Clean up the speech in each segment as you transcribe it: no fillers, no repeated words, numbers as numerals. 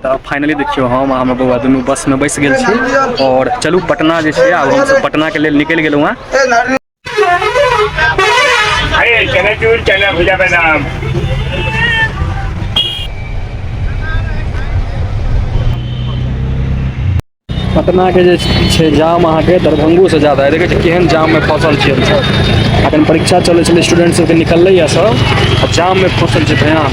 तऽ फाइनली देखियौ हम आ हमर बौआ दुनू बसमे बैस गेल छी आओर चलू पटना जे छै आब हमसब पटनाके लेल निकलि गेलहुँ हँ। अरे चनाचूर चना भुजा बादाम। पटनाके जे छै जाम अहाँके दरभंगोसँ ज्यादा है। देखै छियै केहन जाममे फँसल छियै हमसब। अखन परीक्षा चलै छलै स्टूडेंट सबके निकललैए सब आ जाममे फँसल छै भयान।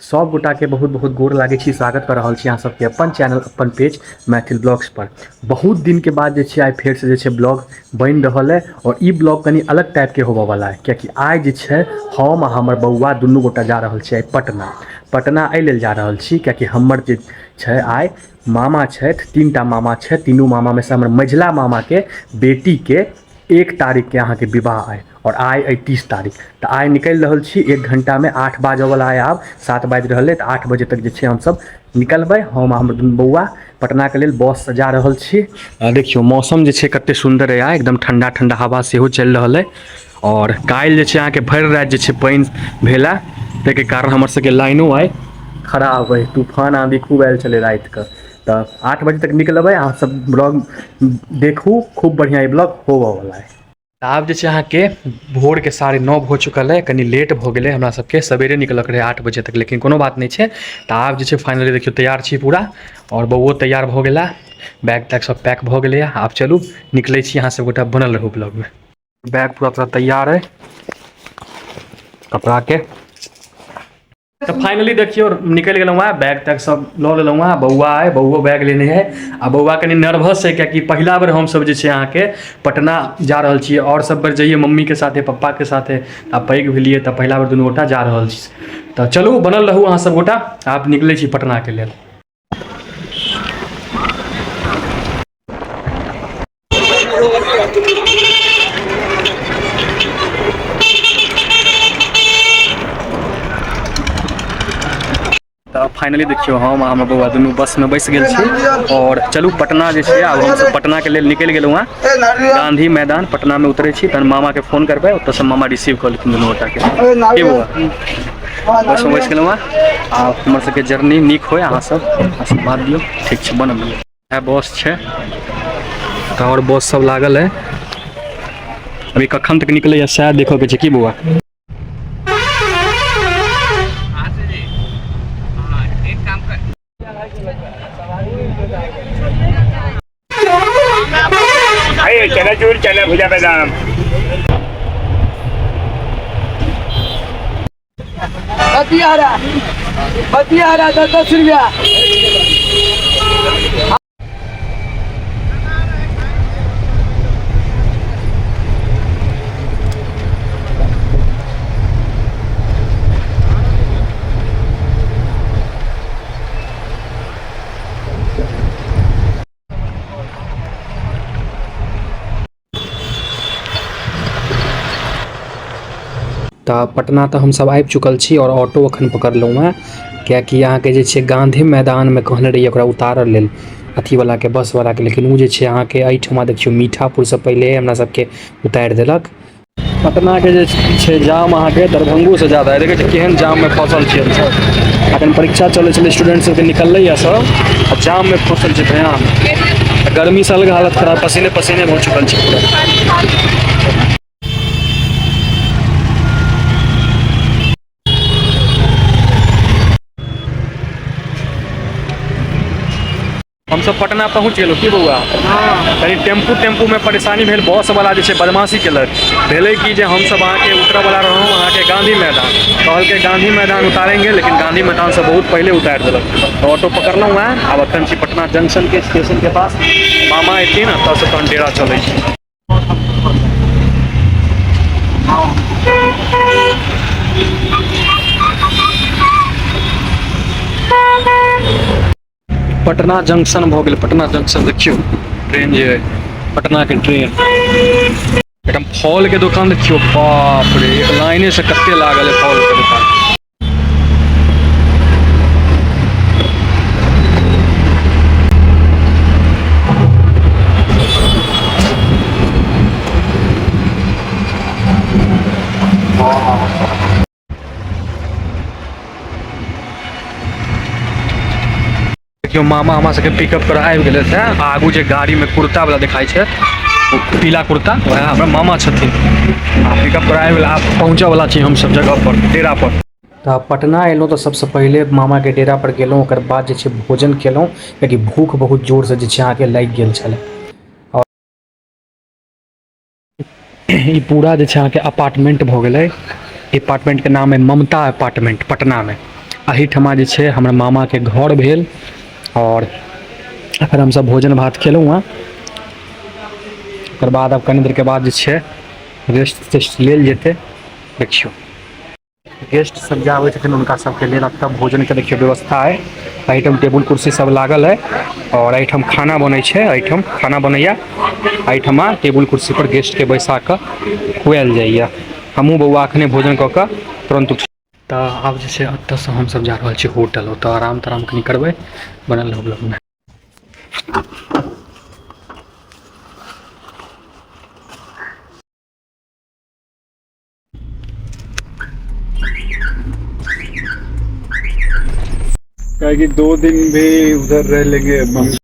सब गोटाके बहुत बहुत गोर लागै छी, स्वागत कऽ रहल छी अहाँ सबके अपन चैनल अपन पेज मैथिल ब्लॉग्स पर। बहुत दिनके बाद जे छै आइ फेरसँ जे छै ब्लॉग बनि रहल है और ई ब्लॉग कनि अलग टाइपके होबऽवला है, कियाकि आइ जे छै हम आ हमर बौआ दुनू गोटा जा रहल छी आइ पटना। पटना एहि लेल जा रहल छी कियाकि हमर जे छै आइ मामा छथि, तीनटा मामा छथि, तीनू मामामे से हमर मझिला मामाके बेटीके 1 तारीखके अहाँके विवाह अइ और आइ अइ 30 तारीख। तऽ आइ निकलि रहल छी 1 घंटामे 8 बाजऽवला अइ, आब 7 बाजि रहल अइ, तऽ 8 बजे तक जे छै हमसब निकलबै। हम आ हमर दुनू बौआ पटनाके लेल बससँ जा रहल छी। देखियौ मौसम जे छै कते सुन्दर अइ, आइ एकदम ठंडा ठंडा हवा सेहो चलि रहल अइ और काल्हि जे छै अहाँके भरि राति जे छै पानि भेला, ताहिके कारण हमर सबके लाइनो आइ खराब अइ। तूफान आंधी खूब आयल छलै रातिके। तऽ 8 बजे तक निकलबै, अहाँ सब ब्लॉग देखू, खूब बढ़िआँ ई ब्लॉग होबऽवला अइ। आब जे छै अहाँके भोरके 9:30 हो चुकल है, कनि लेट भऽ गेलै हमरा सबके, सवेरे निकलऽके रहै 8 बजे तक, लेकिन कोनो बात नहि छै। तऽ आब जे छै फाइनली देखियौ तैयार छी पूरा और बौओ तैयार भऽ गेला, बैग तैग सब पैक भऽ गेलैए। आब चलू निकलै छी, अहाँ सब गोटा बनल रहू ब्लॉगमे। बैग पूरा तरह तैयार है कपड़ाके। तऽ फाइनली देखियौ निकलि गेलहुँ हँ, बैग तैग सब लऽ लेलहुँ हँ। बौआ अइ, बौओ बैग लेने है आ बौआ कनि नर्वस है कियाकि पहिला बेर हमसब जे छै अहाँके पटना जा रहल छियै। आओर सब बेर जइयै मम्मीके साथे पप्पाके साथे, आब पैघ भेलियै तऽ पहिला बेर दुनू गोटा जा रहल छी। तऽ चलू बनल रहू अहाँ सब गोटा, आब निकलै छी पटनाके लेल। तऽ फाइनली देखियौ हम आ हमर बौआ दुनू बसमे बैस गेल छी और चलू पटना जे छै आब हमसब पटनाके लेल निकलि गेलहुँ हँ। गांधी मैदान पटनामे उतरै छी, तहन मामाके फोन करबै, ओतऽसँ मामा रिसीव कऽ लेथिन दुनू गोटाके। की बौआ बसमे बैस गेलहुँ हँ, आ हमर सबके जर्नी नीक होइ, अहाँ सब आशीर्वाद दियौ। ठीक छै, बनल इएह बस छै, तऽ आओर बस सब लागल है। अभी कखन तक निकलैए सएह देखऽके छै। की बौआ अरे चनाचूर चना भुजा बादाम। बतिया रहा 10 रुपया। तऽ पटना तऽ हमसब आबि चुकल छी और ऑटो अखन पकड़लहुँ हँ, कियाकि अहाँके जे छै गांधी मैदानमे कहने रहियै ओकरा उतारऽ लेल अथीवलाके बसवलाके, लेकिन ओ जे छै अहाँके एहिठमा देखियौ मीठापुरसँ पहिले हमरा सबके उतारि देलक। पटनाके जे छै जाम अहाँके दरभंगोसँ ज्यादा है। देखै छियै केहन जाममे फँसल छियै हमसब। अखन परीक्षा चलै छलै स्टूडेंट सबके निकललैए सब आ जाममे फँसल छै भयान। गर्मीसँ अलग हालत खराब, पसीने पसीने भऽ चुकल छै पूरा। हमसब पटना पहुँच गेलहुँ। की बौआ कनि टेम्पू टेम्पूमे परेशानी भेल, बसवला जे छै बदमाशी केलक। भेलै कि जे हमसब अहाँके उतरऽवला रहौँ अहाँके गाँधी मैदान, कहलकै गाँधी मैदान उतारेंगे, लेकिन गाँधी मैदानसँ बहुत पहिले उतारि देलक। तऽ ऑटो पकड़लहुँ हँ, आब एखन छी पटना जंक्शनके स्टेशनके पास। मामा एथिन एतऽसँ तहन डेरा चलै छी। पटना जंक्शन भऽ गेल। पटना जंक्शन देखियौ ट्रेन जे है पटना के ट्रेन। एकदम फल के दुकान देखियौ, बाप रे एक लाइने से कते लागल है फल के दुकान। देखियौ मामा हमरा सबके पिकअप करऽ आबि गेलै हे। आगू जे गाड़ीमे कुर्ता वाला देखाइ छै, ओ पीला कुर्ता, वएह हमरा मामा छथिन। आ पिकअप करऽ आबि गेल, आब पहुँचऽ वाला छी हमसब जगह पर, डेरा पर। तऽ पटना एलहुँ तऽ सबसँ पहिले मामाके डेरा पर गेलहुँ, ओकर बाद जे छै भोजन केलहुँ, कियाकि भूख बहुत जोरसँ जे छै अहाँके लागि गेल छलै। ई पूरा जे छै अहाँके अपार्टमेंट भऽ गेलै। अपार्टमेंटके नाम है ममता अपार्टमेंट, पटनामे। एहिठमा जे छै हमर मामाके घर भेल। आओर एखन हमसब भोजन भात केलहुँ हँ। ओकर बाद आब कनि देरके बाद जे छै रेस्ट तेस्ट लेल जेतै। देखियौ, गेस्ट सब जे आबै छथिन हुनका सबके लेल एतऽ भोजनके देखियौ व्यवस्था है। एहिठाम टेबुल कुर्सी सब लागल है आओर एहिठाम खाना बनै छै, एहिठाम खाना बनैया। एहिठमा टेबुल कुर्सी पर गेस्ट के बैसा कऽ खुआयल जाइया। हमहूँ बौआ अखने भोजन कऽ कऽ तुरन्त उठ। तऽ आब जे छै एतऽसँ हमसब जा रहल छी होटल, ओतऽ आराम ताराम कनि करबै। बनल रहू ब्लॉगमे। कि 2 दिन भी उधर रह लेंगे मम्मी।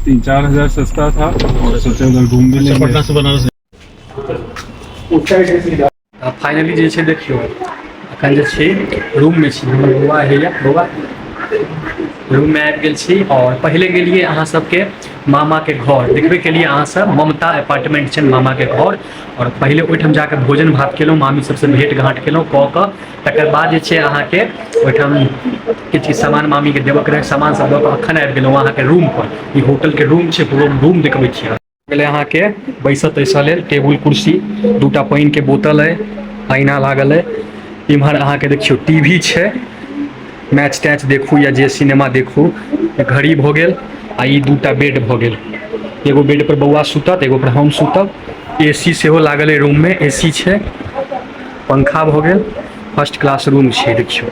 3-4 हजार सस्ता था और सोचे उधर घूम भी लेंगे। पटना से बनारस। फाइनली जे छै देखियौ, एखन जे छी रूममे छी। हमर बौआ होइए, बौआ रूममे आबि गेल छी। आओर पहिले गेलियै अहाँ सबके मामाके घर देखबे केलियै अहाँ सब, ममता अपार्टमेंट छै मामाके घर। आओर पहिले ओहिठाम जाके भोजन भात केलहुँ, मामी सबसँ भेँट घाँट केलहुँ कऽ कऽ। तकर बाद जे छै अहाँके ओहिठाम किछु किछु सामान मामीके देबऽके रहै, सामान सब दऽ कऽ अखन आबि गेलहुँ अहाँके रूमपर। ई होटलके रूम छै, पूरा रूम देखबै छी। गेलै अहाँके बैसऽ तैसऽ लेल टेबुल कुर्सी, दूटा पानिके बोतल अइ, ऐना लागल अइ। इम्हर अहाँके देखियौ टीवी छै, मैच तैच देखू या जे सिनेमा देखू। घड़ी भऽ गेल आ ई दूटा बेड भऽ गेल। एगो बेड पर बौआ सुतत, एगो पर हम सुतब। एसी सेहो लागल अइ रूममे, एसी छै, पंखा भऽ गेल। फर्स्ट क्लास रूम छै देखियौ।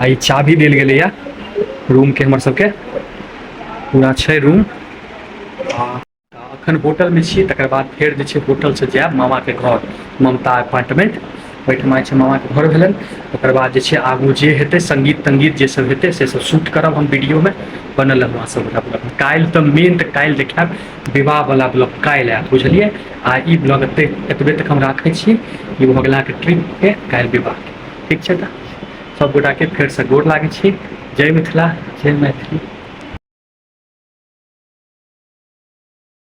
आ ई चाभी देल गेलैया रूमके हमर सबके। पूरा छै रूम। अखन होटलमे छी, तकर बाद फेर जे छै होटलसँ जायब मामाके घर, ममता अपार्टमेंट, ओहिठमा जे छै मामाके घर भेलनि। ओकर बाद जे छै आगू जे हेतै, सङ्गीत तङ्गीत जे सब हेतै से सब शूट करब हम वीडियोमे। बनल रहू अहाँ सब ब्लॉग। काल्हि तऽ मेन तऽ काल्हि देखायब, विवाहवला ब्लॉग काल्हि आयत, बुझलियै? आ ई ब्लॉग एते एतबे तक हम राखै छी। ई भऽ गेल अहाँके ट्रिपके, काल्हि विवाहके। ठीक छै, तऽ सब गोटाके फेरसँ गोर लागै छी। जय मिथिला, जय मैथिली।